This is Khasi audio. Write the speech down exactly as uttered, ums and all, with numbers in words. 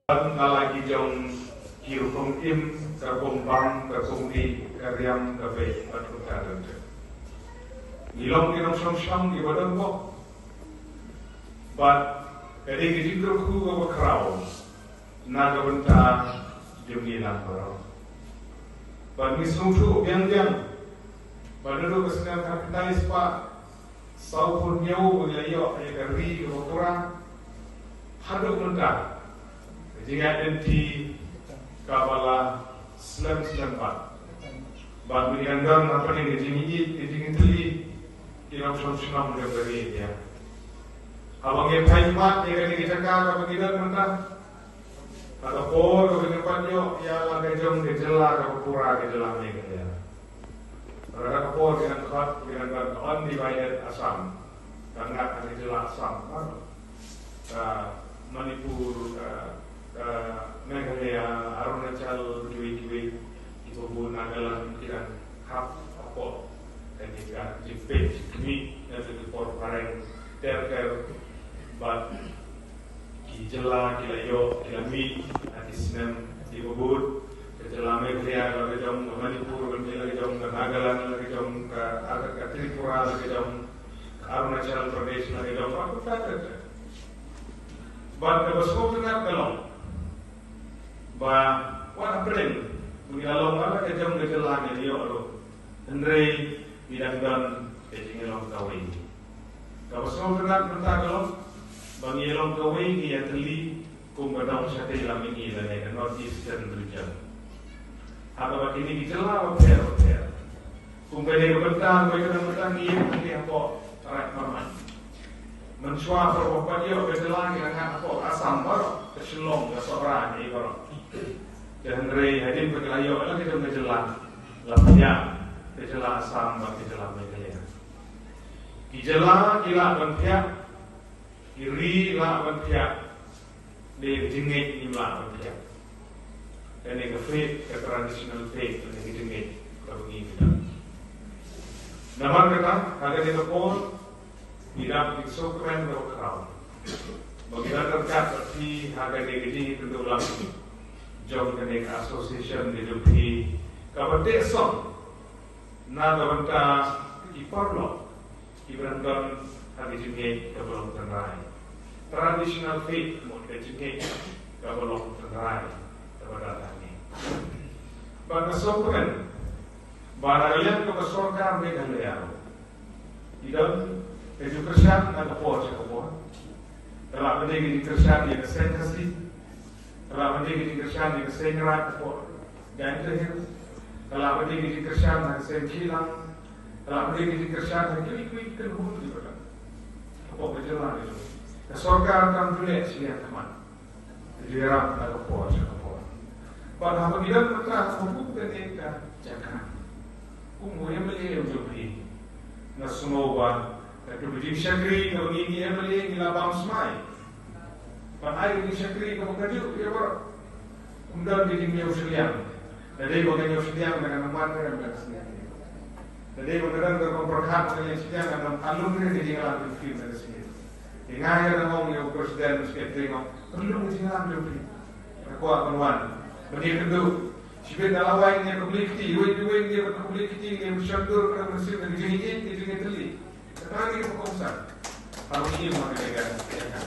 Ban na la ki jong ki rukom im, ka rukom bam, ka rukom dih, ka riam, ka beh, bad kumta don te. Ngi long ki nongshong shnong kiba don bok. Bad ka dei ka jingkyrkhu kaba khraw na ka bynta jong ngi lang baroh. Bad ngi sngewthuh biang biang ba naduh ka snem khatkhyndai spah sawphew hynñiew ba ngi la ïoh ïa ka ri kaba pura haduh mynta, ka jingïaid lynti kaba la slem slem bad. Bad ngi dang don hapdeng ka jingïeit, ka jingïatylli, ki nongshong shnong jong ka ri India. Haba ngi phai khmat ïa kane ka jaka kaba ngi don mynta, ha ka por kaba ngi pat ïoh ïa la ka jong ka jylla kaba pura, ka jylla Meghalaya. Lada ka por ki dang khot, ki dang khot undivided Assam. Ka ngat ha ka jylla Assam, ka Manipur, ka, ka Meghalaya, Arunachal, kiwei kiwei, kiba bun, Nagaland, ki dang hap hapoh kane ka jingpeit jingkhmih na ka por phareng ter ter bad ki jylla ki la ïoh, ki la mih ha ki snem kiba bud. Ka jylla Meghalaya ka la ka jong, ka Manipur ka la ka jong, ka Nagaland la ka jong, ka, ka Tripura la ka jong, ka Arunachal Pradesh la ka jong, bad kumta ter ter. Bad kaba sngewtynnat ka long ba wat hapdeng ba ngi la long la ka jong ka jylla ngi la ïoh ruh, hynrei ngi dang don ka jingïalong kawei. Kaba sngewtynnat mynta ka long ba ngi ïalong kawei, ngi ïatylli kum ka dong shatei lam mihngi lane ka North Eastern Region. Ha kaba kine ki jylla bapher bapher, kum kane ka bynta ba ïa ka bynta ngi ïa ka hapoh Raid Barmah. Mynshuwa por ba pat ïoh ka jylla ngi la ngat hapoh Assam baroh, ka Shillong, ka Sohra, ngi baroh. Te hynrei hadien ba ki la ïoh la ka jong ka jylla, la phiah ka jylla Assam bad ka jylla Meghalaya. Ki jylla ki lah ban phiah, ki ri lah ban phiah, dei ka jingngeit ngim lah ban phiah. Kane ka faith, ka traditional faith, kane ka jingngeit kaba ngi don. Namar kata, ha kane ka por ngi dap ïa ka sngewkmen kaba khraw ba ngi dang ryngkat bad phi ha kane ka jingïakynduh lang jong kane ka association ka jong phi, kaba teh song na ka bynta ki paralok kiba dang don ha ka jingngeit kaba long tynrai. Traditional faith, mut ka jingngeit kaba long tynrai, kaba don hangne. Bad nga sngewkmen ba na ka liang kaba sorkar Meghalaya ruh, i don ka jingkyrshan na ka por sha ka por. Ka lah ban dei ka jingkyrshan ïa ka seng Khasi, ka lah ban dei ka jingkyrshan ïa ka seng Raid hapoh Jaintia Hills, ka lah ban dei ka jingkyrshan ha ka seng Khillang, ka lah ban dei ka jingkyrshan ha kiwei kiwei ki kynhun kiba don hapoh ka jylla ka jong ngi. Ka sorkar kam ju leh shiliang khmat, ka ju ïarap na ka por sha ka por. Bad haba ngi don mynta ha ka bun kane ka jaka, kum u M L A u jong phi, nga sngew ba katu ka jingshakri kaba ngi ki M L A ngi la bam smai ban ai ka jingshakri kaba khajuh ïa baroh. Ym don ka jingñiew shiliang. Lada dei ba ka ñiew shiliang, ka nang wan ka nang wan shiliang. Lada dei ba ka don ka rukom pyrkhat ba ka ñiew shiliang, ka nang alum ka jingïalang jong phi na ka sngi. Te nga ïa nang ong ïa u president u Secretary, nga ong, perlu ka jingïalang jong phi. Nga kwah ban wan ban ïakynduh. Shibit nga la wai ïa ka publicity, wei wei ïa ka publicity, ïa ka shondur, ka mynsiem, ka jingïeit, ka jingïatylli. Kata ka dei ka kongsan. Haba shim ha kane ka jaka.